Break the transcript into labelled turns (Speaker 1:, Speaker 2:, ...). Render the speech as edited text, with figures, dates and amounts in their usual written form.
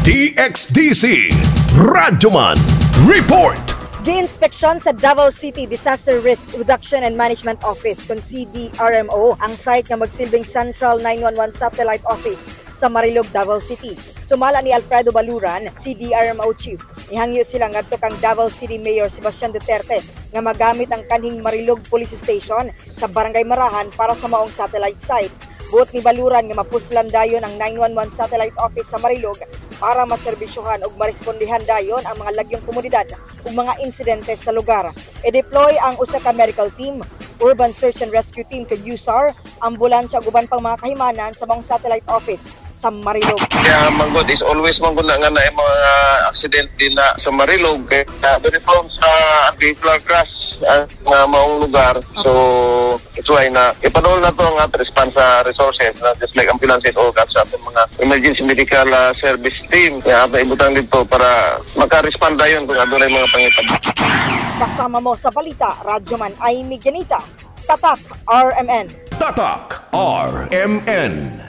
Speaker 1: DXDC Radyoman Report.
Speaker 2: Giinspeksyon sa Davao City Disaster Risk Reduction and Management Office kung CDRMO ang site nga magsilbing Central 911 Satellite Office sa Marilog, Davao City. Sumala ni Alfredo Baluran, CDRMO Chief, nihangyo sila ngadto kang Davao City Mayor Sebastian Duterte nga magamit ang kanhing Marilog Police Station sa Barangay Marahan para sa maong satellite site. Buot ni Baluran nga mapuslan dayon ang 911 Satellite Office sa Marilog para maserbisyuhan ug marespondihan dayon ang mga lagyong komunidad ug mga insidente sa lugar. I-deploy ang usa ka medical team, Urban Search and Rescue Team kag USAR, ambulansya ug uban pang mga kahimanan sa maong satellite office sa Marilog.
Speaker 3: Kaya manggod is always manggod na nga na yung mga accident din na sa Marilog. Kaya very prone sa vehicular crash ang mga maong lugar. So, it's why na ipadol na to ang ating response sa resources na just like ambulances o sa atong mga emergency medical service team. Kaya ato ibutang dito para maka-respond dayon kung adunay mga pangitabo.
Speaker 2: Kasama mo sa balita, Radyoman Amy Ganita, Tatak RMN.
Speaker 1: Tatak RMN.